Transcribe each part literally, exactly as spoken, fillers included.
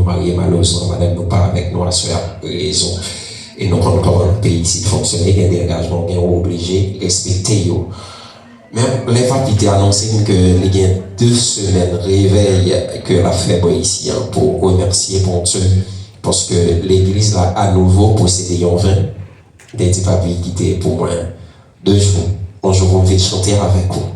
marye, malerezman, madanm nou pa avèk nou aswè a pou rezon. E nou konn kòman peyi isit fonksyone, gen de angajman ou gen, ou oblije respekte yo. Men lè papi te anonse m ke li gen de semèn revèy ke l ap fè bò isi an pou remèsye Bondye, paske legliz la anouvo posede yon ven, m te di papi kite pou mwen de jou, yon jou pou m vin chante avèk ou.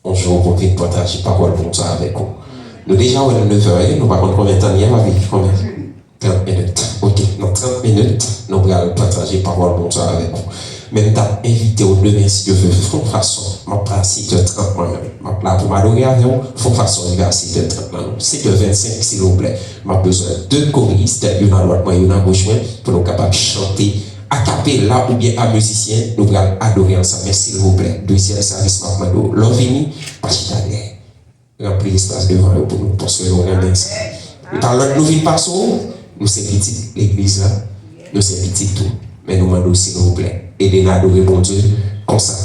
Yon jou pou m vin pataje pawòl Bondye avèk ou. Nou deja wè l nevè, wi, nou pa konn konbyen tan li ye, papi, konbyen? Trant minit. Ok, nan trant minit, nou pral pataje pawòl Bondye avèk ou. Men m t ap envite w demen, si Dye vle, fè yon fason. M ap pran sèt è trant mwen menm. M ap la pou m adore avè w. Fè yon fason rive a sèt è trant lan. Sèt è vennsenk, silvouplè. M ap bezwen de koris, youn adwat mwen, youn agoch mwen, pou nou kapab chante akapela oubyen a mizisyen, nou pral adore ansanm. Men silvouplè, dezyèm sèvis, m ap mande w, lè w vini, pa chita dèyè. Ranpli espas devan yo pou nou, paske nou renmen sa. E pa lòt nou vin pase w, nou se pitit legliz la, nou se pitit ou. Men nou mande w, silvouplè, ede n adore Bondye konsa.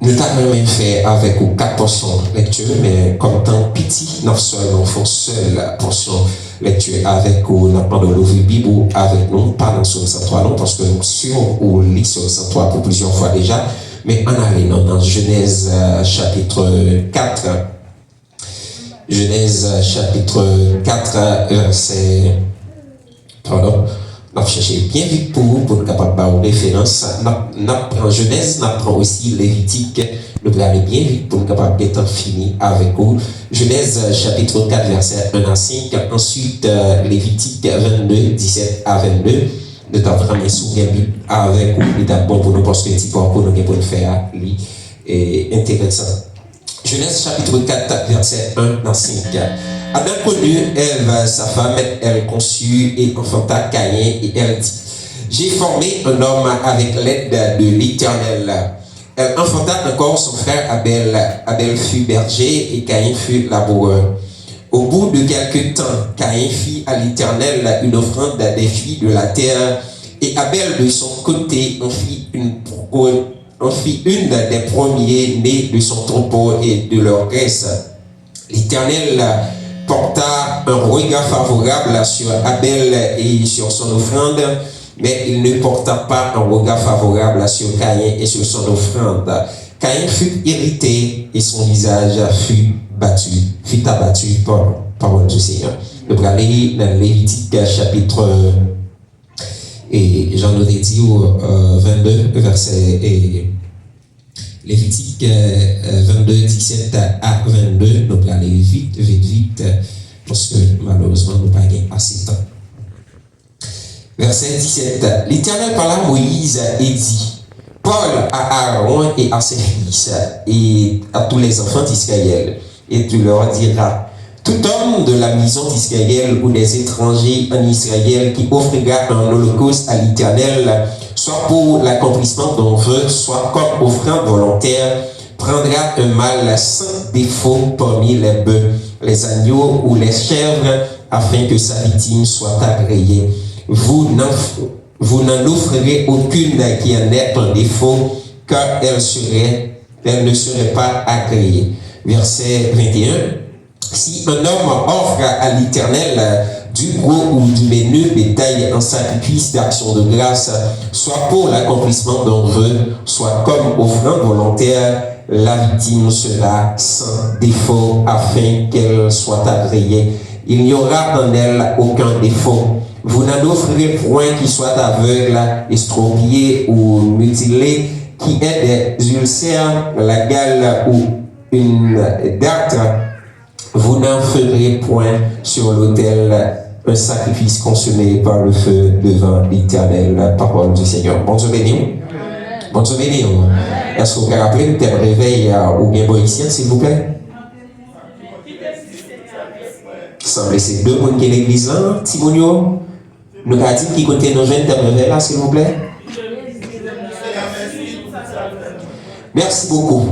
Nou ta renmen fè avèk ou kat pòsyon lekti, men kòm tan piti, n ap sèlman fè yon sèl pòsyon lekti avèk ou. N ap mande w louvri Bib ou avèk nou, pa nan Sòm san twa non, paske nou si ou li Sòm san twa pou plizyè fwa deja, men ann ale non nan Jenèz, euh, chapit kat. Jenèz, euh, chapit kat, vèsè, padon, n ap chèche byen vit pou ou, pou n kapab ba ou referans. N ap, n ap pran Jenèz, n ap pran osi Levitik. Nou prale byen vit pou n kapab gentan fini avèk ou. Jenèz, euh, chapit kat, vèsè en a senk, answit, euh, Levitik vennde, disèt a vennde. Nou ta vrèman, si w gen Bib avèk ou, li t ap bon pou nou, paske ti pòko nou gen pou n fè a, li, e, enteresan. Genèse chapitre quatre, verset un à cinq. Adam connut Ève, sa femme, elle conçut et enfanta Caïn, et elle dit, j'ai formé un homme avec l'aide de l'Éternel. Elle enfanta encore son frère Abel. Abel fut berger et Caïn fut laboureur. Au bout de quelque temps, Caïn fit à l'Éternel une offrande des fruits de la terre, et Abel de son côté en fit une pro- en fit une des premiers-nés de son troupeau et de leur graisse. L'Éternel porta un regard favorable sur Abel et sur son offrande, mais il ne porta pas un regard favorable sur Caïn et sur son offrande. Caïn fut irrité et son visage fut battu, fut abattu. Pawòl, pawòl du Seigneur. Nou prale nan Levitik chapit E jan nou te di w, euh, vennde, vèsè, e, Levitik, euh, vennde, disèt a vennde, nou prale vit, vit, vit, paske malerezman nou pa gen ase tan. Vèsè disèt, L'Éternel parla à Moïse et dit, Parle à Aaron et à ses fils et à tous les enfants d'Israël, et tu leur diras, tout homme de la maison d'Israël ou des étrangers en Israël qui offrira un holocauste à l'Éternel, soit pour l'accomplissement d'un vœu, soit comme offrande volontaire, prendra un mâle sans défaut parmi les bœufs, les agneaux ou les chèvres, afin que sa victime soit agréée. Vous n'en, vous n'en offrirez aucune qui en ait un défaut, car elle serait, elle ne serait pas agréée. Verset vingt et un. Si un homme offre à l'Éternel du gros ou du menu bétail en sacrifice d'action de grâce, soit pour l'accomplissement d'un vœu, soit comme offrande volontaire, la victime sera sans défaut afin qu'elle soit agréée. Il n'y aura en elle aucun défaut. Vous n'en offrirez point qui soit aveugle, estropié ou mutilé, qui ait des ulcères, la gale ou une dartre. Vous n'en ferez point sur l'autel un sacrifice consumé par le feu devant l'Éternel. Parole du Seigneur. Bondye beni w. Bondye beni w. Èske w ka raple m tèm revèy a ou gen bò isi an, silvouplè? Sanble se de moun ki legliz lan, timoun yo. Nou ka di ki kote nou jwenn tèm revèy la, silvouplè? Merci beaucoup.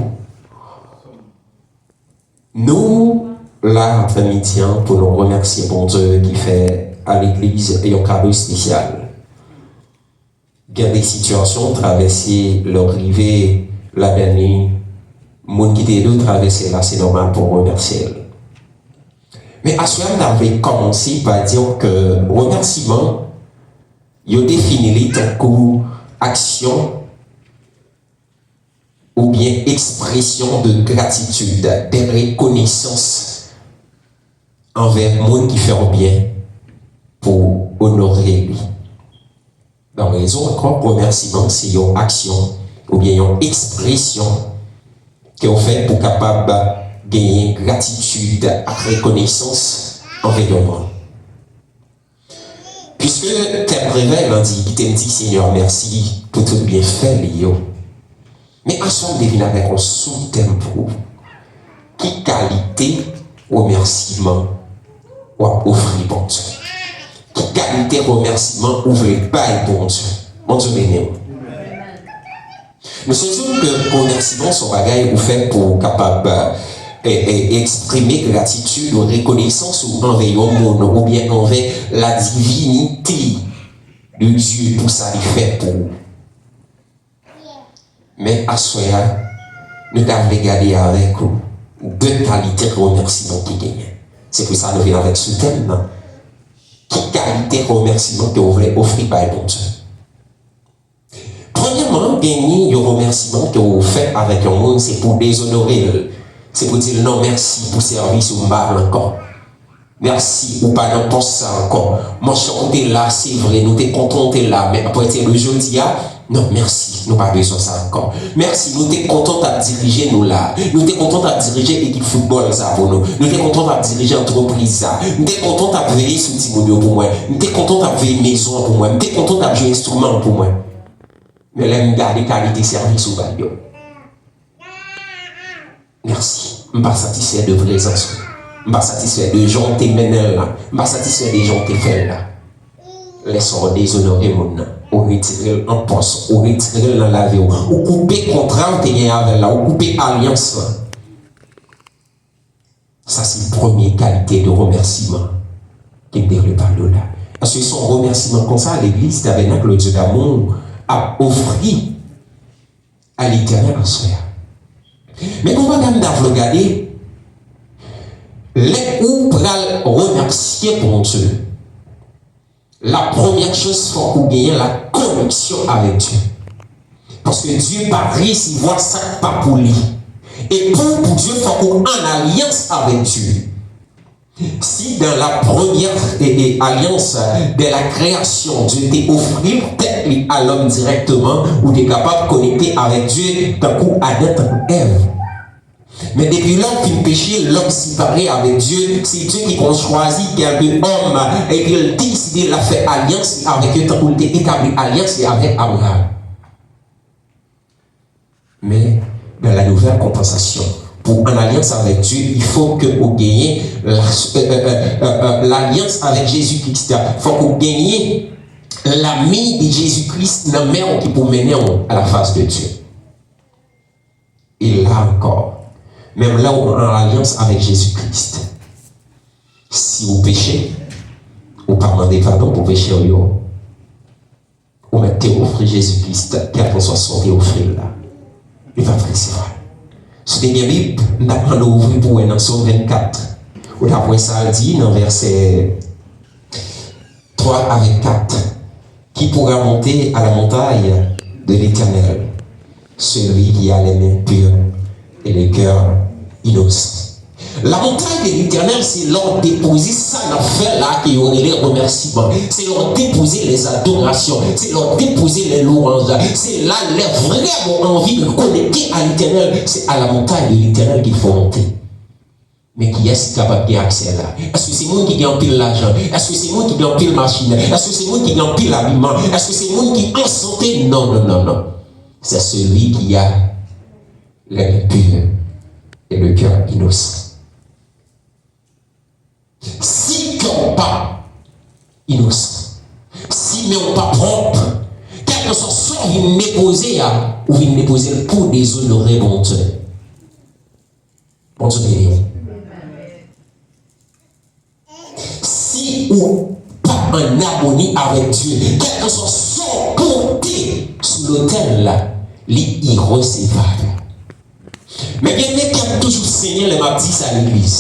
Nou la aprèmidi an pou nou remèsye Bondye ki fè a legliz yon kado espesyal. Gen de sitiyasyon w travèse, lè w rive ladan li, moun ki te ede w travèse la, se nòmal pou w remèsye l. Men aswè a, m ta vle kòmanse pa di ke remèsiman, yo defini li tankou aksyon oubyen ekspresyon de gratitid, de rekonesans anvè moun ki fè w byen pou w onore li. Donk, rezon ankò, remèsiman se yon aksyon oubyen yon ekspresyon ke w fè pou w kapab genyen gratitid ak rekonesans anvè yon moun. Piske tèm revèy lan di, kite m di Senyè mèsi pou tout byenfè li yo. Men aswè m te vin avèk yon sou tèm pou ou. Ki kalite remèsiman w ap ofri Bondye? Ki kalite remèsiman ou vle bay Bondye? Bondye beni w. Nou sot di ke remèsiman se yon bagay ou fè pou w kapab, e, e, eksprime gratitid ou rekonesans ou anvè yon moun oubyen anvè la divinite de Dye pou sa li fè pou ou. Men aswè a, nou ta vle gade avèk ou de kalite remèsiman ki genyen. Se pou sa nou vin avèk sou tèm nan. Ki kalite remèsiman ke w vle ofri bay Bondye? Premyèman, genyen yon remèsiman ke w fè avèk yon moun, se pou w dezonore l. Se pou w di l, "Non, mèsi pou sèvis ou, m pa vle ankò. Mèsi, ou pa nan pòs sa ankò. Monchè, ou te la, se vre, nou te kontan w te la, men apati de jodi a, non, mèsi, nou pa bezwen sa ankò. Mèsi, nou te kontan w t ap dirije nou la. Nou te kontan w t ap dirije ekip foutbòl sa pou nou. Nou te kontan w t ap dirije antrepriz sa. M te kontan w t ap veye sou timoun yo pou mwen. M te kontan w t ap veye mezon an pou mwen. M te kontan w t ap jwe enstriman an pou mwen." Men lè m gade kalite sèvis ou bay yo, mèsi. M pa satisfè de prezans ou. M pa satisfè de jan w te mennen l la. M pa satisfè de jan w te fè l la. Lè sa w dezonore moun nan, ou retire l an pòs, ou retire l nan lavi w, ou koupe kontra w te gen avè l la, ou koupe alyans lan. Sa se premye kalite de remèsiman ke m te vle pale w la. Èske se yon remèsiman konsa legliz Tabernacle de Dieu d'Amour ap ofri a Letènèl aswè a? Men gon bagay m ta vle w gade, lè ou pral remèsye Bondye, la premyè choz, fòk ou genyen la koneksyon avèk Dye. Paske Dye pa resevwa sa k pa pou li. E pou, pou Dye, fòk ou an alyans avèk Dye. Si dans la première, e, e, alliance de la création, Dieu te ofri tèt li a lòm dirèkteman, ou te kapab konekte avèk Dye tankou Adan, tankou Èv. Men depi lè w fin peche, lòm separe avèk Dye, se Dye ki konn chwazi kèlke òm, epi l deside l ap fè alyans li avèk yo, tankou l te etabli alyans li avèk Abraram. Men, dans la nouvelle compensation, pou w an alyans avèk Dye, il faut que ou genyen la, euh, euh, euh, euh, euh, lalyans avèk Jezi Kris. Fòk ou genyen lame de Jezi Kris nan men w ki pou mennen w a la fas de Dye. E la ankò, menm lè w an alyans avèk Jezi Kris, si w peche, ou pa mande padon pou peche w yo, ou mèt te ofri Jezi Kris, kèlkanswa sa w te ofri l la, li p ap resevwa l. Si w te gen Bib, m t ap mande w ouvri pou w wè nan Sòm vennkat. Ou t ap wè sa l di nan vèsè twa avèk kat. Qui pourra monter à la montagne de l'Éternel? Celui qui a les mains pures et le cœur innocent. La montagne de l'Éternel, se lè w depoze sa n ap fè la ke yo rele remèsiman. Se lè w depoze les adorations. Se lè w depoze les louanges. Se la lè vrèman w anvi konekte a Letènèl. Se à la montagne de l'Éternel qu'il faut monter. Men kiyès ki kapab gen aksè la? Èske se moun ki gen anpil lajan? Èske se moun ki gen anpil machin? Èske se moun ki gen anpil abiman? Èske se moun ki an sante? Non, non, non, non. C'est celui qui a les mains pures et le cœur innocent. Si kè w pa inosan, si men w pa pwòp, kèlkanswa sa w vin depoze a, ou vin depoze l pou dezonore Bondye. Bondye beni w. Si ou pa an amoni avèk Dye, kèlkanswa sa w pote sou lotèl la, li iresevab. Men byeneme, kè m toujou senyen lè m ap di sa legliz.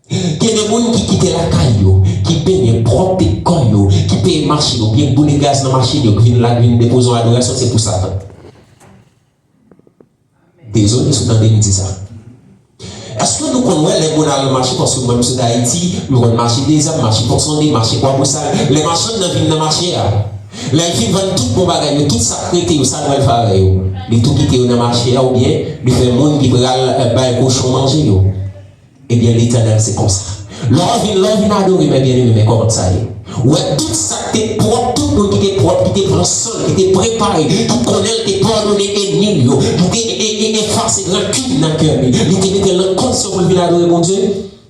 Gen de moun ki kite lakay yo, ki benyen pwòpte kò yo, ki peye machin yo, byen boule gaz nan machin yo, ki vin la, ki vin depoze yon adorasyon, se pou Satan. Dezole si w tande m di sa. Èske nou konn wè lè moun al nan mache, paske mwen m sot Ayiti, m konn mache Dezam, mache Pon Sonde, mache Kwabosal, lè machann nan vin nan mache a, lè l fin vann tout bon bagay yo, tout sa k rete yo, sa l pral fè avè yo? Li tou kite yo nan mache a oubyen li fè moun ki pral, eh, bay kochon manje yo? Ebyen, Letènèl se konsa. Lè w vin, lè w vin adore, mè byeneme, men kòman sa ye? Ou wè tout sa k te pwòp, tout moun ki te pwòp, ki te pran san l, ki te prepare, ki konnen l te padone ènmi l yo, ki te e, e, efase rankin nan kè li, li te mete l nan kondisyon pou l vin adore Bondye.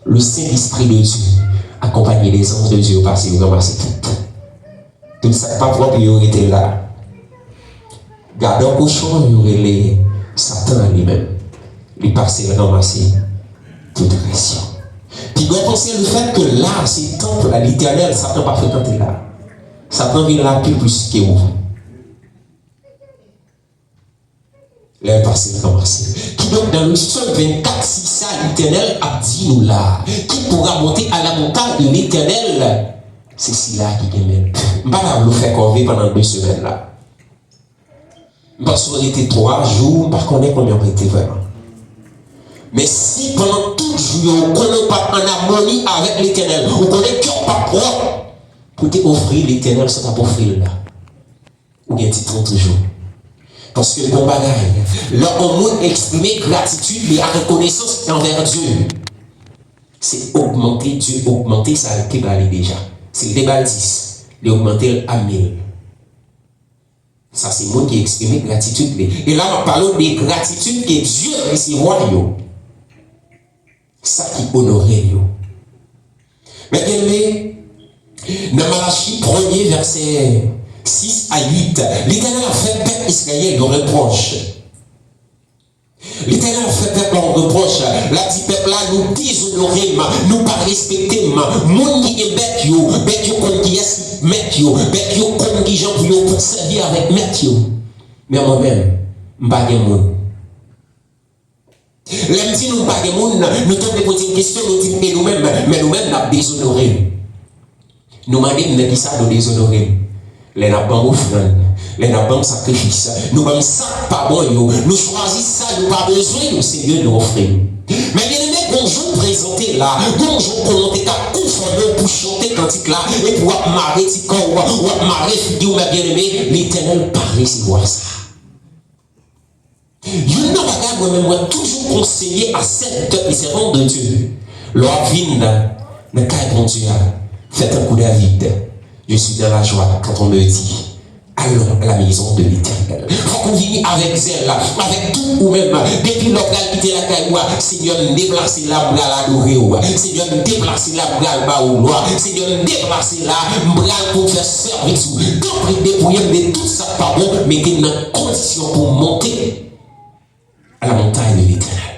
Le Saint-Esprit de Dieu, accompagné des anges de Dieu, yo pase, yo ranmase tout. Tout sa k pa pwòp yo rete la. Gadò kochon yo rele Satan an li menm. Li pase ranmase tout rès yo. Piga w panse lefètke la se tanp Letènèl, Satan pa frekante la. Satan vin la pi plis ke ou. Lè l pase l ranmase. Kidonk, dans le Psaume vingt-quatre six, sa Letènèl ap di nou la, qui pourra monter à la montagne de l'Éternel? Se sila ki gen mèt. M pa ta vle w fè kòve pandan de semèn la. M panse w rete twa jou, m pa konnen konbyen w rete vrèman. Men si pandan tout jou yo, ou konnen w p ap ann amoni avèk Letènèl, ou konnen kè w p ap pwòp pou te ofri Letènèl sa w t ap ofri l la. Ou gen ti tan toujou. Paske bon bagay, lè yon moun eksprime gratitid li ak rekonesans anvè Dye, se ogmante, Dye ogmante sa l te ba li deja. Si l te ba l dis, li ogmante l a mil. Sa se moun ki eksprime gratitid li. E la m ap pale w de gratitid ke Dye resevwa yo. Sa ki onore l yo. Mè byeneme, nan Malachi premye vèsè sis a uit, Letènèl ap fè pèp Izrayèl yon repwòch. Letènèl ap fè pèp la yon repwòch. L ap di pèp la, nou dezonore m, nou pa respekte m. Moun ki gen bèt yo, bèt yo konn kiyès ki mèt yo, bèt yo konn kijan pou yo sèvi avèk mèt yo. Men mwen menm, m pa gen moun. Lè m di nou pa gen moun, nou tonbe poze m kesyon, nou di m, e nou menm, men nou menm n ap dezonore m. Nou mande m nan kisa nou dezonore m. Lè n ap ban m ofrann, lè n ap ban m sakrifis, nou ban m sa k pa bon yo, nou chwazi sa nou pa bezwen yo, se yo nou ofri m. Men byeneme, gon jou w prezante la, gon jou w konnen w te ka konfòme w pou chante kantik la, epi w ap mare ti kò w, w ap mare figi w, men byeneme, Letènèl pa resevwa sa. Youn nan bagay mwen menm mwen toujou konseye a sèvitè e sèvant de Dieu, lè w ap vin nan, nan kay Bondye a, fè tankou David, je suis dans la joie quand on me dit, allons à la maison de l'Éternel. Fòk ou vini avèk zèl la, avèk tout ou menm. Depi lè w pral kite lakay ou a, Senyè, m deplase la, m pral adore w. Senyè, m deplase la, m pral ba ou glwa. Senyè, m deplase la, m pral pou m fè sèvis ou. Tanpri, depouye m de tout sa k pa bon, mete m nan kondisyon pou m monte à la montagne de l'Éternel.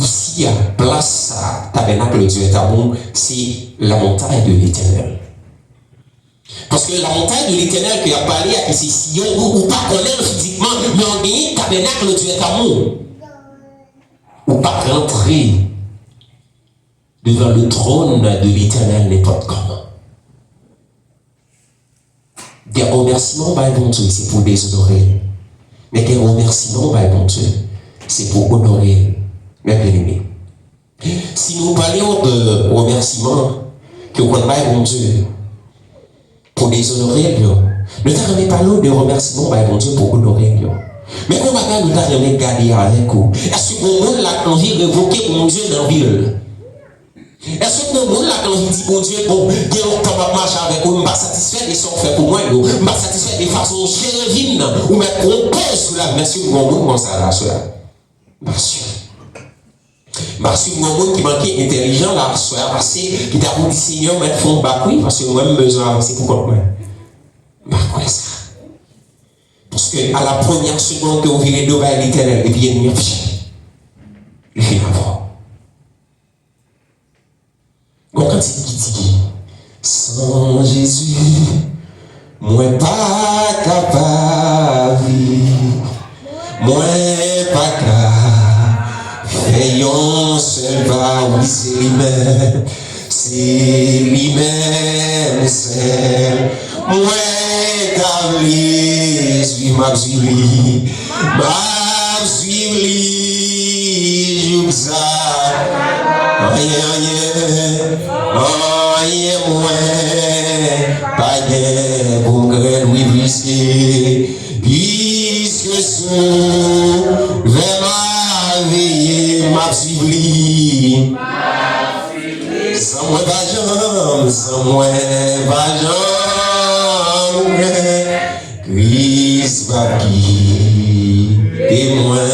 Isi a, plas sa, tabènak Dye ta bon, se la montagne de l'Éternel. Paske la montagne de l'Éternel ke y ap pale a, ki se Siyon, ou pa konnen l fizikman, men w genyen tabènak Dye ta bon. Ou pa rantre devant le trône de l'Éternel nenpòt kòman. Gen remèsiman w bay Bondye, se pou w dezonore l. Men gen remèsiman w bay Bondye, se pou w onore l. Men byeneme, si nou pale w de remèsiman ke w konn bay Bondye pou w dezonore l yo, nou ta renmen pale w de remèsiman w bay Bondye pou w onore l yo. Men gon bagay nou ta renmen gade avèk ou. Èske gon moun la k anvi revoke Bondye nan vi l? Èske gon moun la k anvi di Bondye, bon, gen lontan m ap mache avèk ou, m pa satisfè de sa w fè pou mwen yo, m pa satisfè de fason w jere vi m nan, ou mèt pran yon poz sou lavi m, èske gon moun konsa la, sè? M pa si. M pa si gon moun ki manke entèlijan la, sè, ase, ki ta pou di, Senyè, ou mèt fè yon bak, wi, paske mwen, m bezwen avanse pou kont mwen. M pa kwè sa. Paske a la premyè segonn ke w vire do bay Letènèl, epi ènmi ap chèche. Li fin avè w. Gon kantik ki di, san Jezi, mwen pa ka pa viv, mwen pa ka fè yon sèl pa, wi, se Li menm, se li menm sèl mwen ta vle swiv, m ap swiv li, m ap swiv li jouk sa. Anyen, anyen, anyen mwen pa gen pou m krent, wi, piske, piske Sovè m a veye, m ap swiv li. San mwen pa janm, san mwen pa janm krent, Kris p ap kite mwen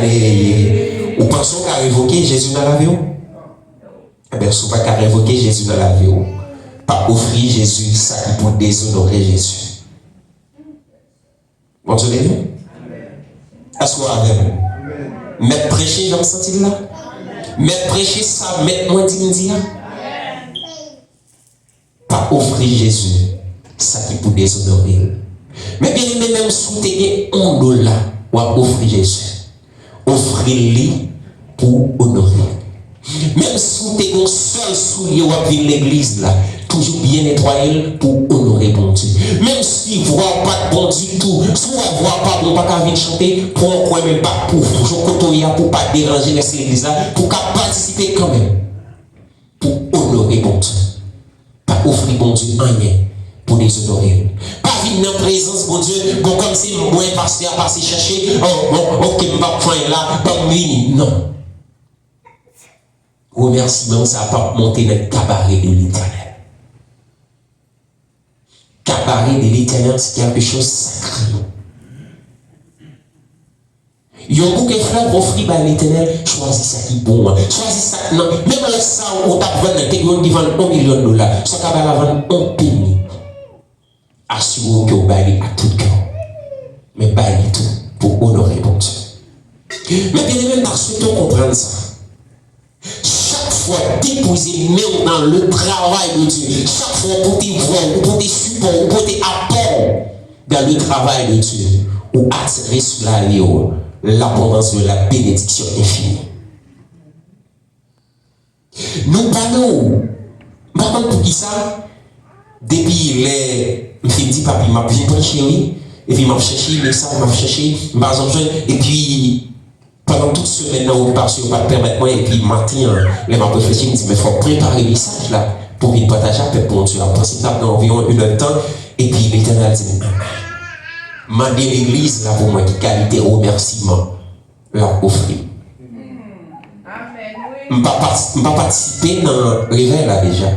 neye. Ou panse w ka revoke Jezi nan lavi w? Ebyen, si w pa ka revoke Jezi nan lavi w, pa ofri Jezi sa ki pou dezonore Jezi. Bondye beni w. Èske w avè m? Mèt preche jan m santi l la? Mèt preche sa mèt mwen di m di a? Pa ofri Jezi sa ki pou dezonore l. Men byeneme, menm si w te gen yon dola, w ap ofri Jezi. Ofri l li pou onore l. Menm si w te gen yon sèl soulye, w ap vin legliz la, toujou byen netwaye l pou onore Bondye. Menm si vwa w pa t bon ditou, si w wè vwa w pa bon, w pa ka vin chante, pran yon kwen men bak pou w, jan kote w ye a, pou w pa deranje rès legliz la, pou w ka patisipe kanmenm pou onore Bondye. Pa ofri Bondye anyen pou dezonore l. Pa vin nan prezans Bondye, bon, kòmsi mwen, pastè a pase chèche, oh, bon, oke, m p ap fè anyen la, ban m vini. Non. Remèsiman sa p ap monte nan kabare de Letènèl. Kabare de Letènèl, se kèlke chòz sakre. Yon bouke flè w ofri bay Letènèl, chwazi sa ki bon an. Chwazi sa k nan, menm lè sa ou t ap vann nan, te gen youn ki vann yon milyon dola, sa w ka ba l a vann yon peni. Asire w ke w bay li ak tout kè w. Men bay li tou pou onore Bondye. Men byeneme, m ta swete w konprann sa. Chak fwa w depoze men w nan le travay de Dye, chak fwa w pote vwa w, ou pote sipò w, ou pote apò w dans le travail de Dieu, ou atire sou lavi w l'abondance de la bénédiction infinie. Nou pale w, m pa konn poukisa, depi lè m fin di papi m ap vin preche wi, epi m ap chèche mesaj, m ap chèche, m pa janm jwenn, epi Pandan tout semèn nan, okipasyon yo pa t pèmèt mwen, epi maten an, lè m ap reflechi, m di, men fò m prepare mesaj la pou m vin pataje ak pèp Bondye a. M panse m t ap gen anviwon inèdtan, epi Letènèl di m, mande legliz la pou mwen ki kalite remèsiman l ap ofri m. M pa pati-, m pa patisipe nan revèy la deja.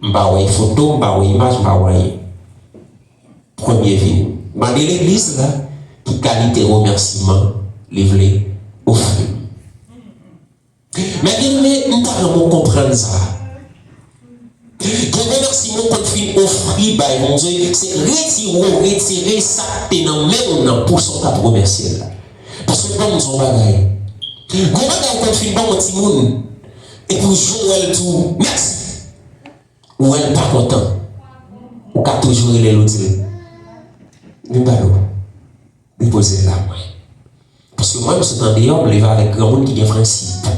M pa wè foto, m pa wè imaj, m pa wè anyen. Premye vini. Mande legliz la ki kalite remèsiman li vle ofri. Men byeneme, m ta renmen w konprann sa. Gen remèsiman w konn fin ofri bay Bondye, se retire w retire sa k te nan men w nan pou sa w t ap remèsye l la. Paske ban m di w yon bagay. Gen bagay w konn fin ban yon timoun, epi w jwe w wè l di w mèsi. Ou wè l pa kontan, ou ka toujou rele l, ou di l, vin ba nou, depoze l la mwen. Paske mwen, m sot andeyò, m leve avèk granmoun ki gen prensip.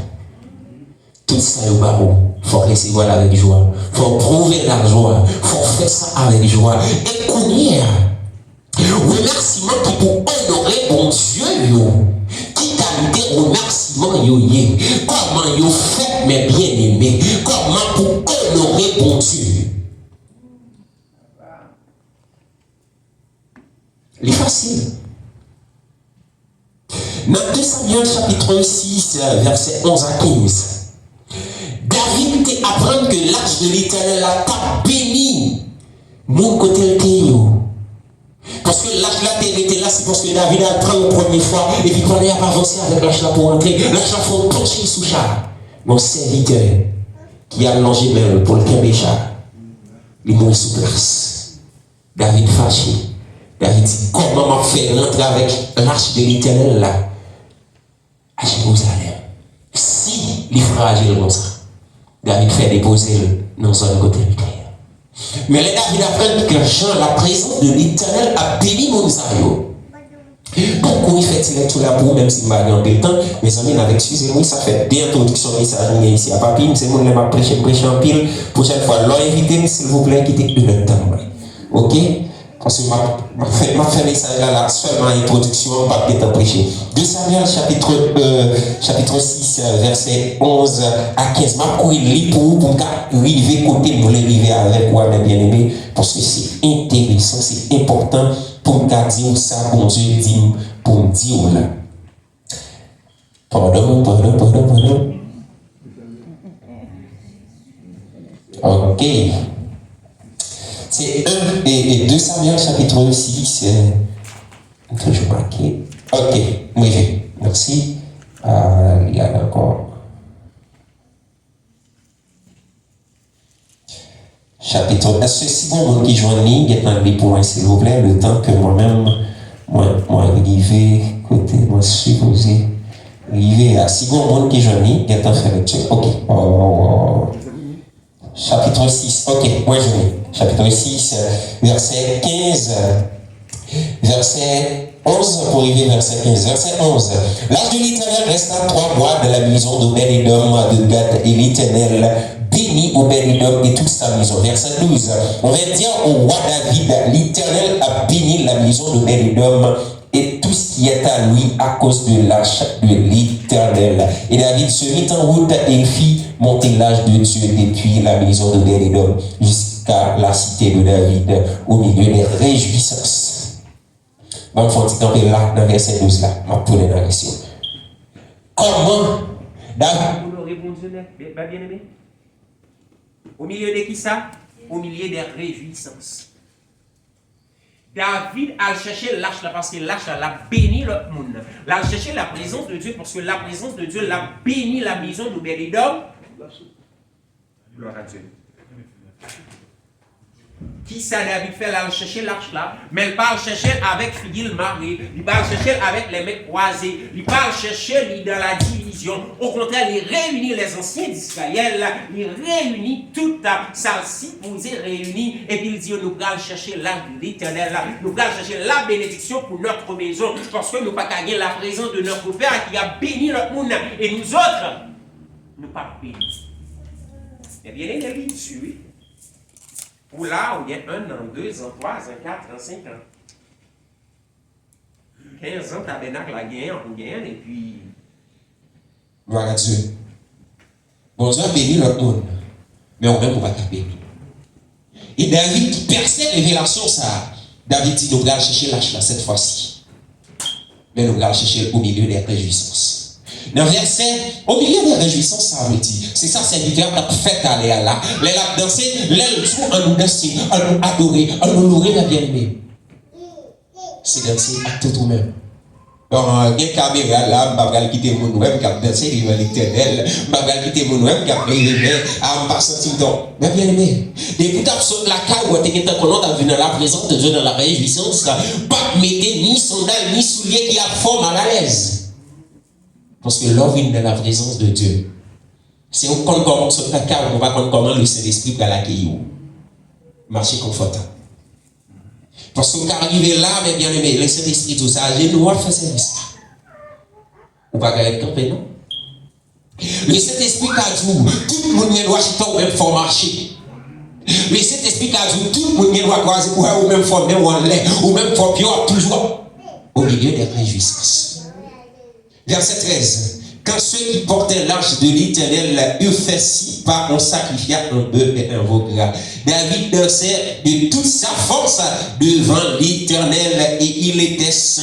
Tout sa yo ba ou, fò w resevwa l avèk jwa. Fò w pwouve lajwa. Fò w fè sa avèk jwa. E kounye a, Remèsiman ki pou onore Bondye yo. Ki kalite remèsiman yo ye? Kòman yo fèt, men byeneme? Kòman pou onore Bondye? Li fasil. Nan de Samyèl chapit sis, vèsè onz a kenz, David te aprann ke lach de Letènèl la t ap beni moun kote l te ye yo. Paske lach la te rete la, se paske David al pran l yon premye fwa, epi pandan y ap avanse avèk lach la pou rantre, lach la fè yon panche sou cha a. Yon sèvitè ki al lonje men l pou l kenbe cha a, li mouri sou plas. David fache. David di, kòman m ap fè rantre avèk lach de Letènèl la a Jerizalèm? Si li frajil konsa, David fè depoze l nan zòn kote l te ye. Men lè David aprann ke jan la prezans de Letènèl ap beni moun sa yo, Donk, kouri fè ti lèt sou la pou ou, menm si m pa gen anpil tan. Mezanmi, n ap eskize m, wi, sa fè de entwodiksyon mesaj m gen isi a. Papi, m se moun lè m ap preche, m preche anpil. Pwochèn fwa, lè w envite m, silvouplè, kite inèdtan mwen. Oke? Paske m ap, m ap fè, m ap fè mesaj la, la, sèlman entwodiksyon an, m p ap gentan preche. De Samyèl, chapit, euh, chapit sis, euh, vèsè onz a kenz. M ap kouri li pou ou, pou m ka rive kote m vle rive avèk ou a, mè byeneme, paske se enteresan, se enpòtan pou m ka di w sa Bondye di m pou m di w la. Padon, padon, padon, padon. Ok. Se un e, e de Samyèl chapit sis, euh, toujou make. Ok, m rive. Mèsi. Euh, li ale ankò. Chapit, èske si gon moun ki jwenn li, gentan li pou mwen, silvouplè, letan ke mwen menm, mwen, mwen rive kote mwen sipoze rive a. Si gon moun ki jwenn li, gentan fè lekti. Ok. Oh, oh, oh. Chapit sis. Ok, mwen jwenn li. Chapit sis, vèsè kenz. Vèsè onz pou rive vèsè kenz. Vèsè onz. L'âge de l'Éternel resta trois mois dans la maison d'Obed-Edom de Gath, et l'Éternel bénit Obed-Edom et toute sa maison. Verset douze. On vint dire au roi David, l'Éternel a béni la maison d'Obed-Edom et tout ce qui est à lui à cause de l'arche de l'Éternel. Et David se mit en route et il fit monter l'arche de Dieu depuis la maison d'Obed-Edom jusqu'à la cité de David au milieu des réjouissances. Ban m fè yon ti kanpe la, nan vèsè douz la, m ap tounen nan rès yo. Kòman David onore Bondye, mè, mè byeneme? Au milieu de qui ça? Au milieu des réjouissances. David al chèche lach la, paske lach la, l ap beni lòt moun. L al chèche la présence de Dieu, paske la présence de Dieu, l ap beni la maison d'Obed-Edom. Gloire à Dieu. Kisa David fè? L al chèche lach la, men l pa al chèche l avèk figi l mare, li pa al chèche l avèk lè men kwaze, li pa al chèche li dans la division. Okontrè, li reyini les anciens d'Israël, li reyini tout sa l sipoze reyini, epi l di yo, nou pral chèche lach de Letènèl la, nou pral chèche la bénédiction pour notre maison, paske nou pa ka gen la présence de notre Père ki ap beni lòt moun, e nou zòt, nou p ap beni. Ebyen, li di wi. Ou la, ou gen un an, deux ans, trois ans, quatre ans, cinq ans. Kenz an tabènak la genyen, ou genyen, epi. Gloire à Dieu. Bondye ap beni lòt moun, men ou menm ou pa ka beni. E David ki pèse revelasyon sa a, David di nou pral chèche lach la cette fois-ci. Men nou pral chèche l au milieu des réjouissances. Nan vèsè, au milieu des réjouissances, sa vle di, se sa sèvitè a t ap fè talè a la. Lè l ap danse, lè l di w, ann nou danse, ann nou adore, ann nou loure nan byeneme. Se danse ak tout ou menm. Bon, gen kamera la, m pa pral kite moun wè m k ap danse devan Letènèl. M pa pral kite moun wè m k ap leve men. A, m pa santi m twò. Mè byeneme, depi w t ap sot lakay ou, ou te gentan konnen w t ap vin nan la présence de Dieu, dans la réjouissance, pa t mete ni sandal, ni soulye ki ap fè w malalèz. Paske lè w vin nan la présence de Dieu, se ou k konn kòman w sot lakay ou, men w pa konn kòman Lesentespri pral akeyi w. Mache konfòtab. Paske w ka rive la, mè byeneme, Lesentespri di w se ajenou w ap fè sèvis la. Ou pa ka ret kanpe, non. Lesentespri ka di w, tout moun gen dwa chita, ou menm fò w mache. Lesentespri ka di w, tout moun gen dwa kwaze pou wè, ou menm fò men w anlè, ou menm fò pye w ap toujou au milieu des réjouissances. Verset treize. Quand ceux qui portaient l'arche de l'Éternel eurent fait six pas, on sacrifia un bœuf et un veau gras. David dansait de toute sa force devant l'Éternel et il était ceint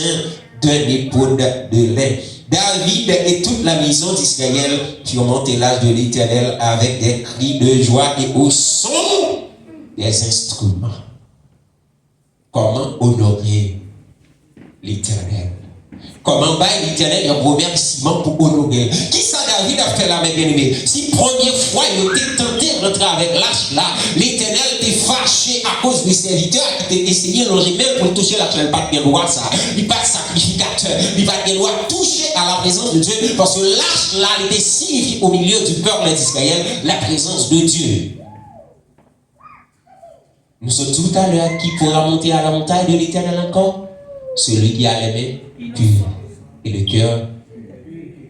d'un éphod de lin. David et toute la maison d'Israël firent monter l'arche de l'Éternel avec des cris de joie et au son des instruments. Kòman onore Letènèl? Kòman bay Letènèl yon remèsiman pou onore l? Kisa David ap fè la, mè byeneme? Si premye fwa yo te tante rantre avèk lach la, Letènèl te fache akoz de sèvitè a ki te eseye lonje men l pou l touche lach la. Li pa t gen dwa sa. Li pa t sakrifikatè. Li pa t gen dwa touche à la présence de Dieu, paske lach la, li te siyifi au milieu du peuple d'Israël la présence de Dieu. Nou sot di w talè a ki pou ramonte à la montagne de l'Éternel ankò. Celui qui a les mains pures et le cœur.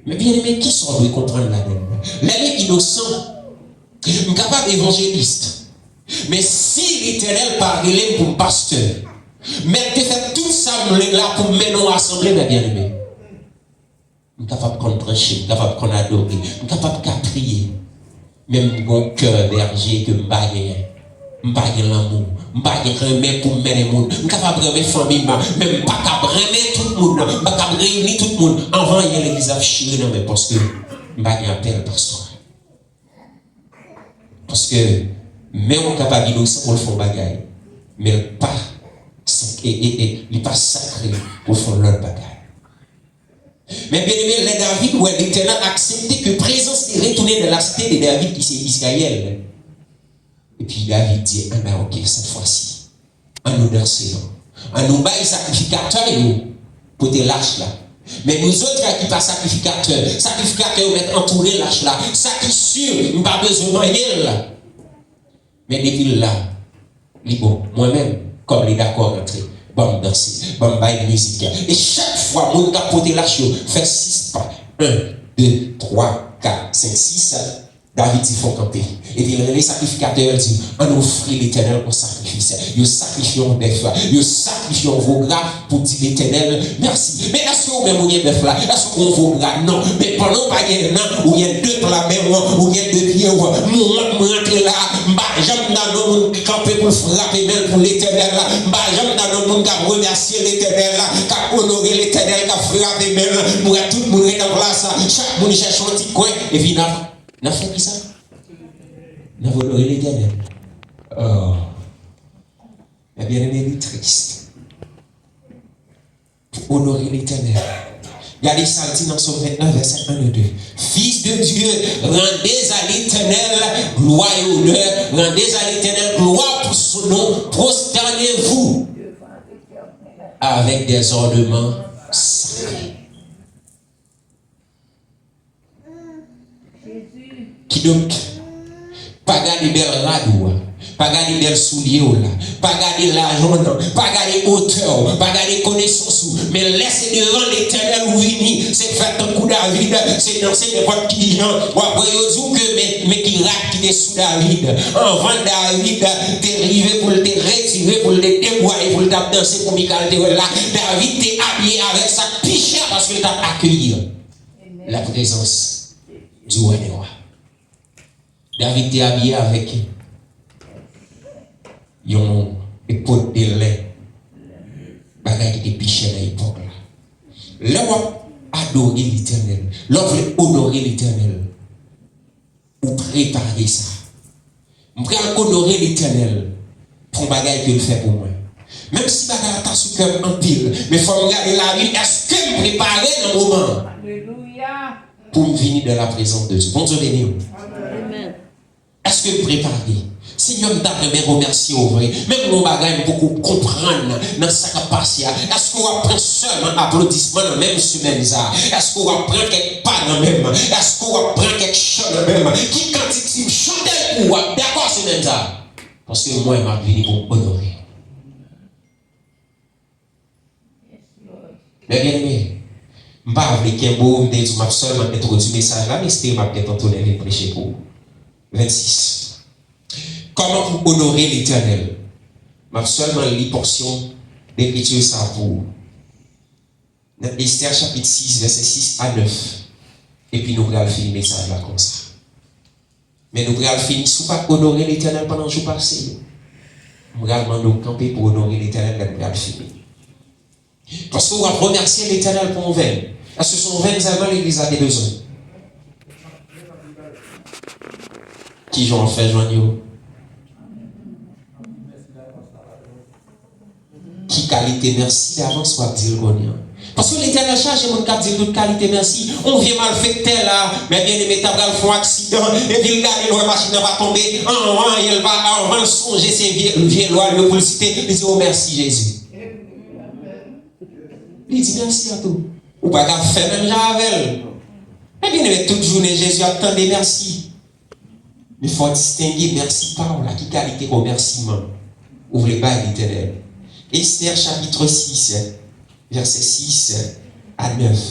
Men byeneme, kisa w dwe konprann ladan l? Lè m inosan, m kapab evanjelis. Men si Letènèl pa rele m pou m pastè, men m te fè tout sa m vle la pou m mennen yon asanble, men byeneme, m kapab konn pranche, m kapab konn adore, m kapab ka priye. Men m gen yon kè bèje ke m pa genyen. M pa gen lanmou. M pa gen renmen pou m mennen moun. M kapab renmen fanmi m, men m pa kab renmen tout moun. M pa kab reyini tout moun. Anvan yè, legliz ap chire nan men paske m pa gen apèl pastoral. Paske men w kapab inosan pou l fè yon bagay, men l pa, e, e, e, li pa sakre pou l fè yon lòt bagay. Men byeneme, lè David wè Letènèl aksepte ke prezans li retounen nan la site de David ki se Izrayèl. Epi David di, "Anben, oke, sèt fwa si, ann nou danse non. Ann nou bay sakrifikatè yo pote lach la. Men nou zòt la ki pa sakrifikatè, sakrifikatè yo mèt antoure lach la. Sa ki si, nou pa bezwen manyen l." Men depi l la, li bon. Mwen menm, kòm li dakò rantre, ban m danse, ban m bay mizik. E chak fwa moun k ap pote lach yo fè sis pa, en, de, twa, kat, senk, sis, David di, "Fò kanpe." Epi l rele sakrifikatè yo, l di, "Ann ofri Letènèl yon sakrifis." Yo sakrifye yon bèf, yo sakrifye yon vo gra, pou di Letènèl mèsi. Men èske ou menm ou gen bèf la? Èske ou gen vo gra? Non. Men pandan w pa gen nan, ou gen de pla men w, ou gen de pye w. M wont, m rantre la, m pa janm tande yon moun ki kanpe pou l frape men l pou Letènèl la. M pa janm tande yon moun k ap remèsye Letènèl la, k ap onore Letènèl, k ap frape men l. M wè tout moun ret an plas la. Chak moun chèche yon ti kwen, epi n ap, n ap fè kisa? N ap onore Letènèl. Oh. Men byeneme, li tris. Pou onore Letènèl. Gade sa l di nan Sòm vennèf, vèsè en e de. Fils de Dieu, rendez à l'Éternel gloire et honneur, rendez à l'Éternel gloire pour son nom, prosternez-vous avec des ornements sacrés. Kidonk, pa gade bèl rad ou a, pa gade bèl soulye w la, pa gade lajan w nan, pa gade otè w, pa gade konesans ou, men lè se devan Letènèl ou vini, se fè tankou David, se danse nenpòt ki jan. W ap wè yo di w ke men, men ki rad ki te sou David. Anvan David te rive pou l te retire, pou l te debwaye, pou l t ap danse pou Mikal te wè l la, David te abiye avèk sa k pi chè paske l t ap akeyi la prezans du roi des rois. David te abiye avèk yon epòd de len, bagay ki te pi chè nan epòk la. Lè w ap adore Letènèl, lè w vle onore Letènèl, ou prepare sa. M pral onore Letènèl pou yon bagay ke l fè pou mwen. Menm si bagay la ta sou kè m anpil, men fò m gade Labib, èske m prepare nan moman an pou m vini dans la présence de Dieu? Bondye beni w. Èske m prepare? Senyè, m ta renmen remèsye w vre. Menm yon bagay m poko konprann nan sa k ap pase a. Èske w ap pran sèlman aplodisman nan menm semèn sa a? Èske w ap pran kèk pa nan menm? Èske w ap pran kèk chan nan menm? Ki kantik si m chante l pou w ap dakò semèn sa a? Paske mwen, m ap vini pou m onore. Men byeneme, m pa vle kenbe w, m te di w m ap sèlman entwodui mesaj la, m espere m ap gentan tounen vin preche pou ou. Vennsis. Kòman pou onore Letènèl? M ap sèlman li pòsyon lekriti sa pou ou. Nan Estè chapit sis, vèsè sis a nèf. Epi nou pral fini mesaj la konsa. Men nou pral fini, si w pa t onore Letènèl pandan jou pase yo, m pral mande w kanpe pou onore Letènèl lè n pral fini. Paske w ap remèsye Letènèl pou yon venn. Èske se yon venn sèlman legliz la te bezwen? Kijan w ap fè jwenn yo? Ki kalite mèsi davans w ap di l kounye a? Paske Letènèl chaje moun k ap di l tout kalite mèsi. Yon vye malfektè la, men byeneme, ta pral fè yon aksidan, epi l gade l wè machin nan pa tonbe, anvan, anyen l pa, anvan l sonje se vye, vye lwa l yo pou l site, li di, "O, mèsi, Jezi." Li di mèsi a tou. Ou pa ka fè menm jan avè l. Men byeneme, tout jounen Jezi ap tande mèsi. Men fò w distenge mèsi pa w la. Ki kalite remèsiman ou vle bay Letènèl? Estè chapit sis, vèsè sis a nèf.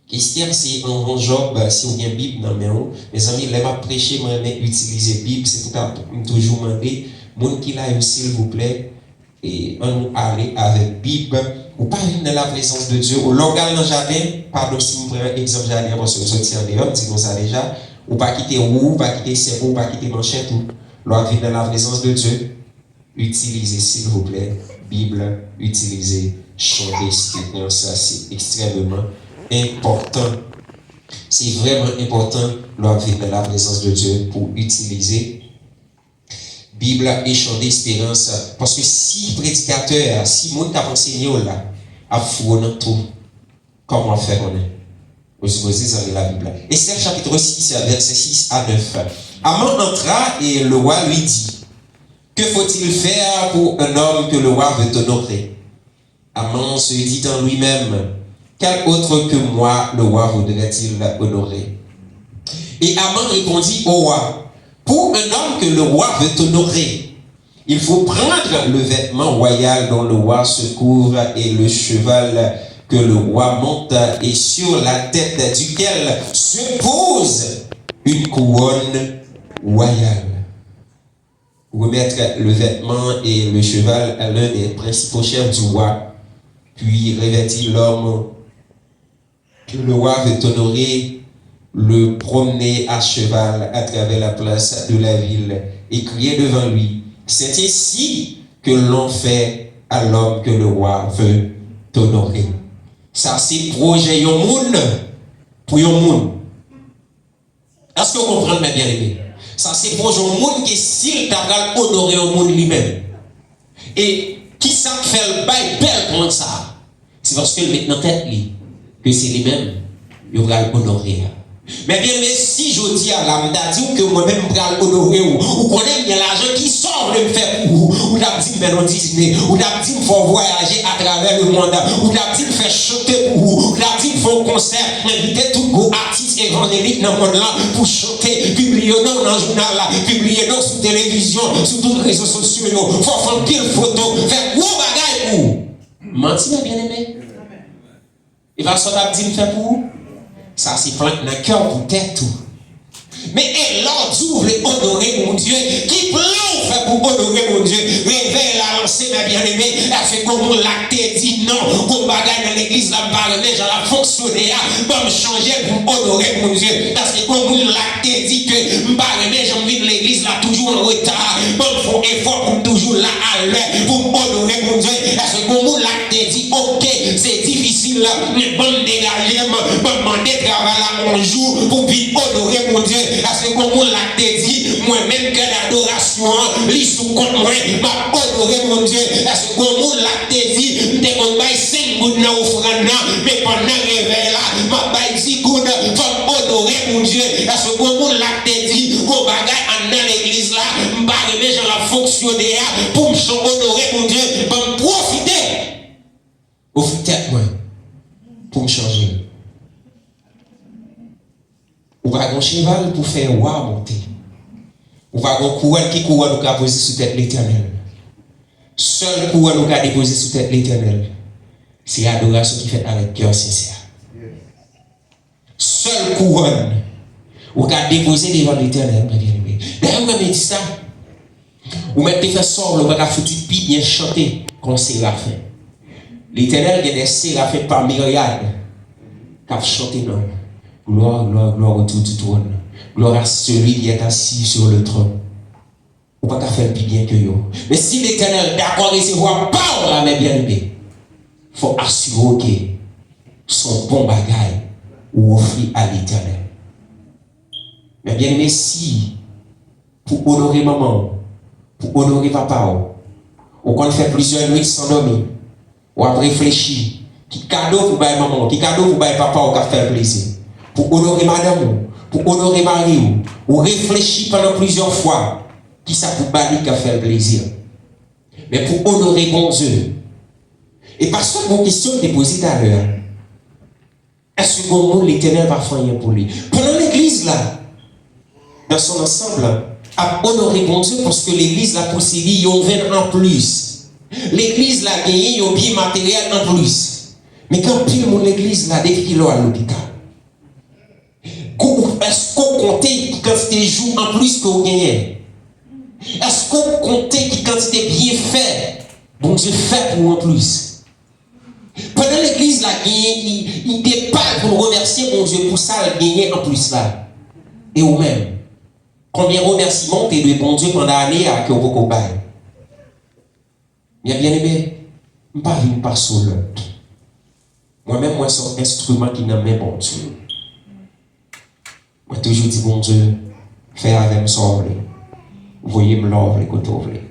Kestyon se, anvan Jòb, si w gen Bib nan men w, mezanmi, lè m ap preche, mwen renmen itilize Bib, se pou sa m toujou mande moun ki la yo, silvouplè, e ann nou ale avèk Bib. Ou pa vin nan laprezans de Dye. Ou lè w pral nan jaden, padon si m pran egzanp jaden an, paske m soti andeyò, m di nou sa deja. Ou pa kite wou, ou pa kite sèp ou, ou pa kite manchèt ou. Lè w ap vin nan laprezans de Dye, itilize, silvouplè, Bib la, itilize chan desperans. Sa se ekstrèmeman enpòtan. Se vrèman enpòtan lè w ap vin nan laprezans de Dye pou itilize Bib la e chan desperans. Paske si predikatè a, si moun k ap ansenye w la ap foure w nan twou, kòman w ap fè konnen? Ou sipoze zanmi Labib la. Esther chapitre six, verset six à neuf. Haman entra et le roi lui dit, Que faut-il faire pour un homme que le roi veut honorer? Haman se dit en lui-même, Quel autre que moi le roi voudrait-il honorer? Et Haman répondit au roi, Pour un homme que le roi veut honorer, il faut prendre le vêtement royal dont le roi se couvre et le cheval que le roi monte et sur la tête duquel se pose une couronne royale. Remettre le vêtement et le cheval à l'un des principaux chefs du roi, puis revêtir l'homme que le roi veut honorer, le promener à cheval à travers la place de la ville et crier devant lui, C'est ainsi que l'on fait à l'homme que le roi veut honorer. Sa se pwojè yon moun pou yon moun. Èske w konprann, mè byeneme? Sa se pwojè yon moun ke si l ta pral onore yon moun li menm. E kisa k fè l bay bèl plan sa a? Se paske l met nan tèt li ke se li menm yo pral onore a. Mè byeneme, si jodi a la m ta di w ke mwen menm m pral onore w, ou konnen gen lajan, kisa w vle m fè pou ou? Ou t ap di m mennen w dine, ou t ap di m fè w vwayaje atravè lemonn, ou t ap di m fè chante pou ou, ou t ap di m fè w konsè, envite tout gwo atis evanjelik nan monn lan pou chante, pibliye non w nan jounal la, pibliye non w sou televizyon, sou tout rezo sosyo yo, fè w fè anpil foto, fè gwo bagay pou ou. Manti, mè byeneme? E pa sa w t ap di m fè pou ou? Sa se plant nan kè w pou tèt ou. Men e lè w di w vle onore Bondye, ki plan w fè pou onore Bondye? Revèy la lanse, mè byeneme. Èske gon moun la k te di, "Non, gon bagay nan legliz la m pa renmen jan l ap fonksyone a, ban m chanje l pou m onore Bondye"? Èske gon moun la k te di ke m pa renmen jan m vin legliz la toujou an reta, ban m fè yon efò pou m toujou la alè, pou m onore Bondye? Èske gon moun la k te di, "Oke, se difisil, men ban m degaje m, ban m mande travay la yon jou pou m vin onore Bondye"? Èske gon moun la k te di, "Mwen menm, kè dadorasyon an, li sou kont mwen, m ap onore Bondye"? Èske gon moun la k te di, "M te konn bay senk goud nan ofrann nan, men pandan revèy la, m ap bay dis goud, fò m onore Bondye"? Èske gon moun la k te di, "Gon bagay anndan legliz la, m pa renmen jan l ap fonksyone a, pou m ch-, onore Bondye, ban m pwofite ofri tèt mwen pou m chanje"? Ou pa gen cheval pou fè wa monte. Ou pa gen kouwòn, ki kouwòn ou ka poze sou tèt Letènèl? Sèl kouwòn ou ka depoze sou tèt Letènèl, se adorasyon ki fèt avèk kè sensè. Sèl kouwòn ou ka depoze devan Letènèl, mwen byeneme. Dayè, mwen renmen di sa. Ou mèt te fè sa w vle, ou pa ka fouti pi byen chante kon serafen. Letènèl gen de serafen pa miryad k ap chante non l. Gloire, gloire, gloire autour du trône. Gloire à celui qui est assis sur le trône. Ou pa ka fè l pi byen ke yo. Men si Letènèl dakò resevwa pa w la, mè byeneme, fò w asire w ke se yon bon bagay ou ofri a Letènèl. Mè byeneme, si pou onore manman w, pou onore papa w, ou konn fè plizyè nwit san dòmi, w ap reflechi ki kado pou bay manman w, ki kado pou bay papa w k ap fè l plezi. Pou onore madanm ou, pou onore mari w, ou reflechi pandan plizyè fwa kisa pou ba li k ap fè l plezi. Men pou onore Bondye. E pastè gen yon kesyon l te poze talè a. Èske gon moun Letènèl pa fè anyen pou li? Pandan legliz la, dans son ensemble, ap onore Bondye paske legliz la posede yon venn anplis. Legliz la genyen yon byen materyèl anplis. Men gen anpil moun legliz la, depi kilè w al lopital? Kou-, èske w konte ki kantite jou anplis ke w genyen? Èske w konte ki kantite byenfè Bondye fè pou ou anplis? Pandan legliz la genyen i-, ide pa l pou l remèsye Bondye pou sa l genyen anplis la. E ou menm? Konbyen remèsiman w te dwe Bondye pandan ane a ke w poko bay? Byen, byeneme, m pa vin pa sou lòt. Mwen menm, mwen se yon enstriman ki nan men Bondye. Mwen toujou di Bondye, fè avè m sa w vle. Voye m la w vle, kote w vle.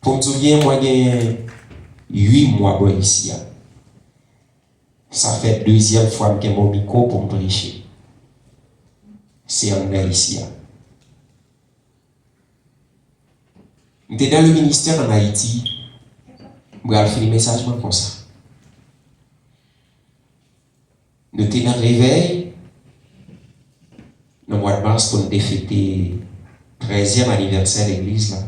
Pou m di w byen, mwen gen uit mwa bò isi a. Sa fè dezyèm fwa m kenbe yon mikwo pou m preche. Se anndan isi a. M te nan le ministè ann Ayiti. M pral fini mesaj mwen konsa. Nou te nan revèy nan mwa de mas pou n te fete trèzyèm anivèsè legliz la.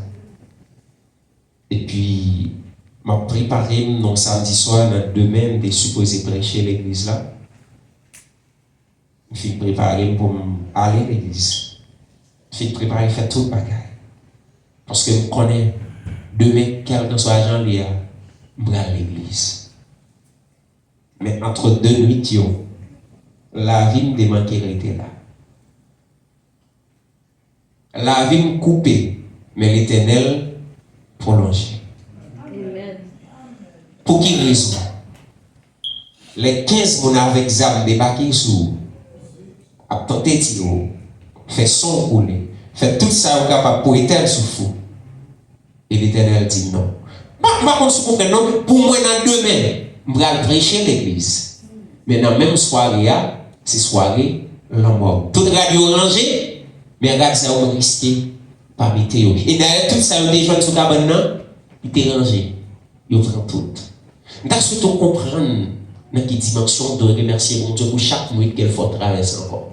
Epi, m ap prepare m nan samdi swa, nan demen, m te sipoze preche legliz la. M fin prepare m pou m ale legliz. M fin prepare fè tout bagay. Paske m konnen demen, kèlkanswa jan l ye a, m pral legliz. Men antre de nwit yo, lavi m te manke rete la. Lavi m koupe, men Letènèl pwolonje. Pou ki rezon? Lè kenz moun avèk zam debake sou ou, ap tante tiye w, fè san w koule, fè tout sa yo kapab pou etèn souf ou. E Letènèl di m non. M pa, m pa konn si w konprann non, pou mwen nan demen, m pral preche legliz. Men nan menm sware a, se sware lanmò. Tout rad yo ranje, men rad sa yo m riske pa mete yo. E dayè, tout sa yo te jwenn sou kabann nan, li te ranje. Yo pran tout. M ta swete w konprann nan ki dimansyon w dwe remèsye Bondye pou chak nwit ke l fè w travèse ankò.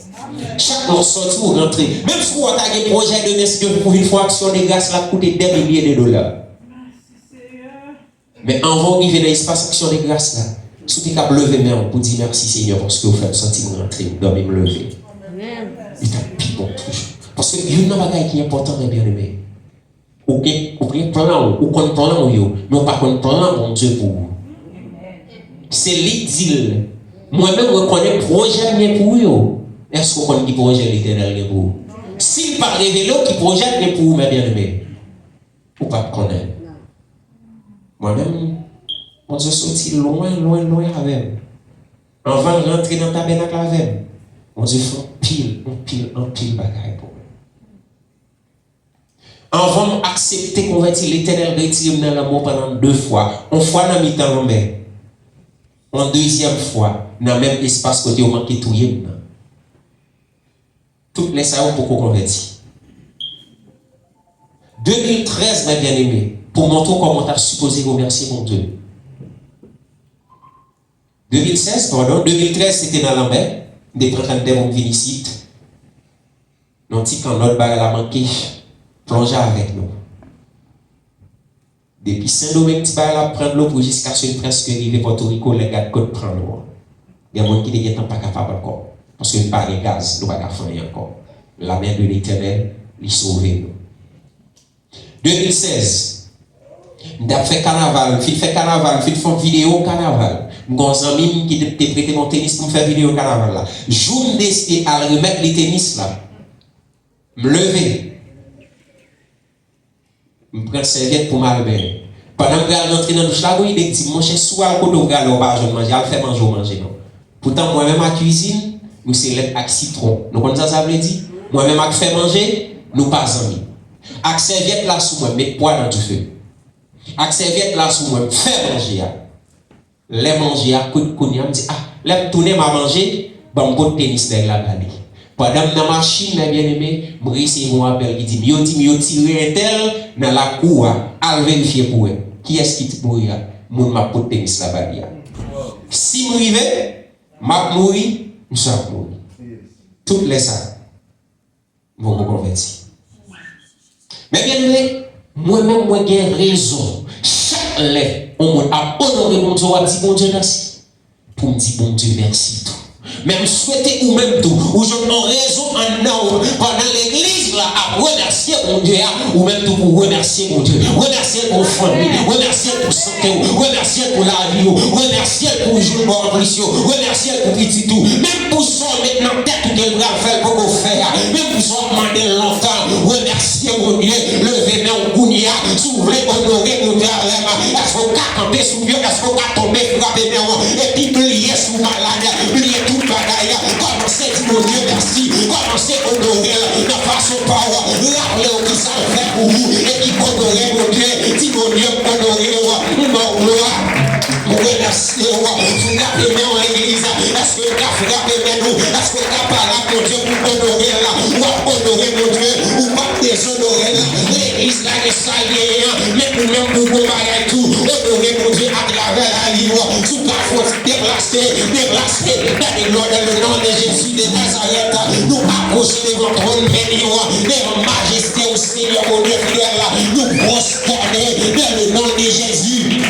Chak lè w sòti, w rantre. Menm si w ta gen pwojè demen, si Dye vle, pou vin fè yon aksyon de gras, l ap koute dè milye de dola. Men anvan w rive nan espas aksyon de gras la, si w te kab leve men w pou di, mèsi Senyè paske w fè m sòti, m rantre, m dòmi, m leve. Li t ap pi bon toujou. Paske youn nan bagay ki enpòtan, men byeneme, ou gen, ou gen plan w, ou konn plan w yo, men w pa konn plan Bondye pou ou. Se li k di l, mwen menm, mwen konnen pwojè m gen pou ou yo. Èske w konn ki pwojè Letènèl gen pou ou? Si l pa revele w ki pwojè l gen pou ou, men byeneme, ou p ap konnen. Mwen menm, Bondye soti lwen, lwen, lwen avè m. Anvan l rantre nan tabènak la avè m, Bondye fè anpil, anpil, anpil bagay pou mwen. Anvan m aksepte konvèti, Letènèl retire m nan lanmò pandan de fwa. Yon fwa nan mitan lanmè. Yon dezyèm fwa nan menm espas kote yo manke touye m nan. Tout lè sa yo m poko konvèti. De mil trèz, mè byeneme, pou montre w kòman w ta sipoze remèsye Bondye. De mil sèz, padon, de mil trèz se te nan lanmè, m te pran kanntè pou m vin isit. Nan ti kannòt bagay la manke plonje avèk nou. Depi Sendomeng ti bagay la ap pran dlo pou jiskaske l prèske rive Pòtoriko, lè gadkòt pran nou an. Gen moun ki te gentan pa kapab ankò. Paske nou pa gen gaz, nou pa ka fè anyen ankò. La main de l'Éternel, li sove nou. De mil sèz, m t ap fè kanaval, m fin fè kanaval, m fin fè yon videyo kanaval. M gen yon zanmi m ki te, te prete m yon tenis pou m fè videyo kanaval la. Jou m deside al remèt li tenis la, m leve. M pran sèvyèt pou m al benyen. Pandan m pral rantre nan douch la, gon ide k di m, monchè, si w al kote w prale, w pa jwenn manje, al fè manje w manje non. Poutan mwen menm ak kwizin, nou se lèt ak sitwon. Nou konn sa sa vle di? Mwen menm ak fè manje, nou pa zanmi. Ak sèvyèt la sou mwen, met pwa nan dife. Ak sèvyèt la sou mwen, m fè manje a. Lè manje a kwit kounye a, m di, ah, lè m tounen m a manje, ban m pot tenis nèg la ba li. Pandan m nan machin, mè byeneme, m resevwa yon apèl ki di m, yo di m yo tire entèl nan lakou a, al verifye pou wè kiyès ki mouri a, moun m ap pot tenis la ba li a. Si m rive, m ap mouri, misye ap mouri. Tout lè sa, m poko konvèti. Mè byeneme, Mwen menm, mwen gen rezon. Chak lè yon moun ap onore Bondye, w ap di Bondye mèsi. Pou m di Bondye mèsi tou. Men m swete ou menm tou, ou jwenn yon rezon anndan ou, pandan legliz la ap remèsye Bondye a, ou menm tou pou remèsye Bondye. Remèsye l pou fanmi, remèsye l pou sante w, remèsye l pou lavi w, remèsye l pou jou l ba w anplis yo, remèsye l pou pitit ou, menm pou sa w met nan tèt ou ke l pral fè l poko fè a, menm pou sa w ap mande l lontan, remèsye Bondye, leve men w kounye a, si w vle onore Bondye avè m, èske w ka kanpe sou pye w, èske w ka tonbe frape men w, epi bliye si w malad, bliye tout bagay, kòmanse di Bondye mèsi, kòmanse onore l nan fason pa w, raple w kisa l fè pou ou, epi onore Bondye, di Bondye m onore w, m ba w glwa. M remèsye w. Frape men w legliz. Èske w ka frape men nou? Èske w ka parad Bondye pou onore l? W ap onore Bondye. Ou p ap dezonore l. Legliz la gen sa l genyen an. Men ou menm pou gon bagay tou. Onore Bondye atravè lavi w. Si w ka fè yon ti deplase, deplase. Gade glwa dans le nom de Jésus de Nazareth. Nou apwoche devan twòn beni w, devan majeste w, Senyè Bondye fidèl. Nou pwostène dans le nom de Jésus.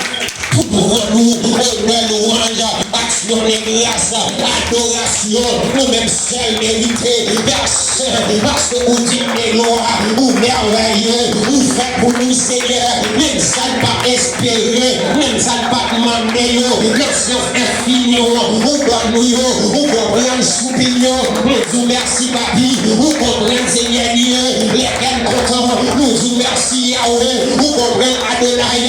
Pou rann ou onè, lwanj, aksyon de gras, adorasyon, ou menm sèl merite, Pè Sen, paske ou digne de glwa, ou mèvèye, ou fè pou nou, Senyè, menm sa n pa espere, menm sa n pa t mande yo, nan syans enfini w, ou ban nou yo, ou konprann soupli nou, nou di w mèsi, Papi, ou konprann, Senyè Dye, lè kè n kontan, nou di w mèsi, Yawe, ou konprann, Adonay.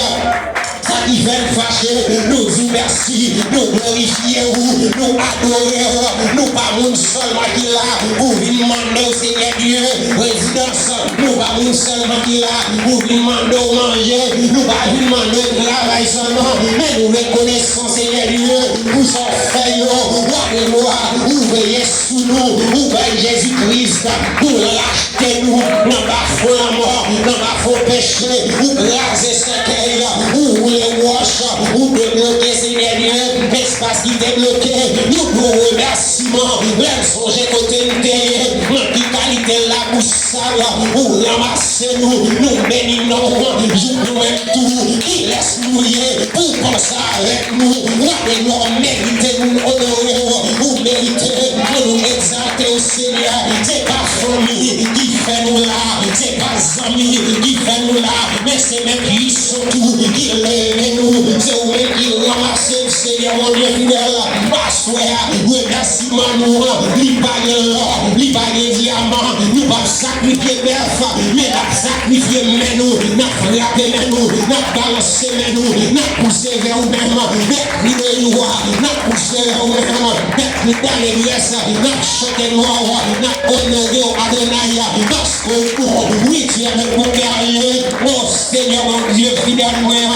Sa ki fè n fache, nou di w mèsi, nou glorifye w, nou adore w, nou pa moun sèlman ki la pou vin mande w, Senyè Dye, rezidans, nou pa moun sèlman ki la pou vin mande w manje, nou pa vin mande w travay sèlman, men nou rekonesan, Senyè Dye, pou sa w fè yo, wa de glwa, ou veye sou nou, ou bay Jezi Kris pou rachte nou nan ba fon lanmò, nan ba fon peche, ou kraze sèkèy, ou woule wòch, ou debloke, Senyè Dye, espas ki debloke, nou pou remèsiman, lè n sonje kote n te ye, nan ki kalite labous sal, ou ranmase nou, nou beni non w, jouk nou menm tou, kilès nou ye, pou w panse avèk nou, wa de glwa, ou merite nou onore w, ou merite pou nou egzalte w, Senyè. Se pa fanmi ki fè nou la, se pa zanmi ki fè nou la, men se menm Kris tou ki leve nou, se ou menm ki ranmase n, Senyè Bondye fidèl. Aswè a, remèsiman nou an, li pa gen lò, li pa gen dyaman, nou p ap sakrifye bèf, men n ap sakrifye men nou, n ap frape men nou, n ap balanse men nou, n ap pouse vè ou menm, mèt kriye yo a, n ap pouse vè ou menm, mèt kriye alegrès, n ap chante glwa w, n ap onore w, Adonay, paske w bon, wi, Dye de bon guerrier, o Senyè Bondye fidèl mwen.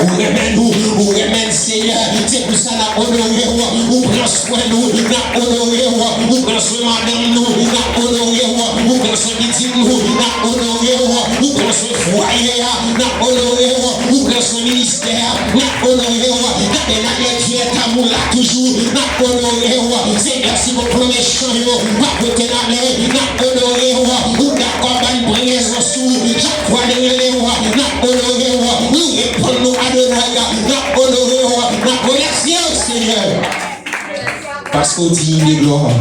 Ou renmen nou, ou renmen n, Senyè. Se pou sa n ap onore w. Ou pran swen nou, n ap onore w. Ou pran swen madanm nou, n ap onore w. Ou pran swen pitit nou, n ap onore w. Ou pran swen fwaye a, n ap onore w. Ou pran swen ministè a, n ap onore w. Gade la, Dye ta mou la toujou, n ap onore w. Senyè, si gon plan mechan yo pa pote n ale, n ap onore w. Ou dakò ban n pran rezon sou chak fwa nou rele w, n ap onore w. Ou reponn nou, Adonay, n ap onore w, n ap remèsye w, Senyè. Paske w diy de glwa,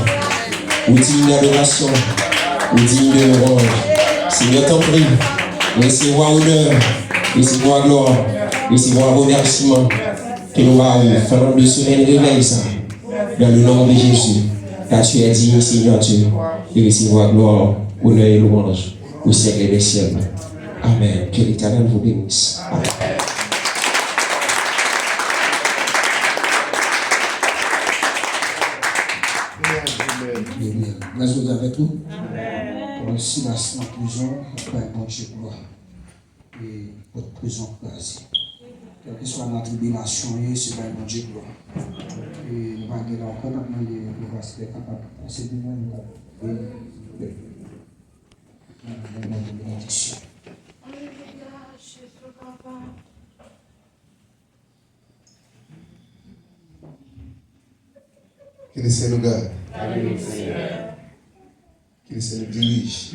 ou diy de adorasyon, ou diy de lwanj. Senyè, tanpri, resevwa onè, resevwa glwa, resevwa remèsiman ke nou ba ou pandan de semèn revèy sa. Dans le nom de Jésus, car tu es digne, Seigneur Dieu, de recevoir gloire, honneur et louange au siècle des siècles. Amen. Que l'Éternel vous bénisse. Amen. Amen. Amen. Gras Bondye avèk nou. Amen. Silas nan prizon, bay Bondye glwa. E pòt prizon kraze. Kèlkeswa nan tribilasyon ye, se bay Bondye glwa. E nou pa gen la ankò, n ap mande pou pastè kapab pase devan nou, kapab beni pèp. N ap mande benediksyon. Que le Seigneur nous garde. Que le Seigneur nous dirige.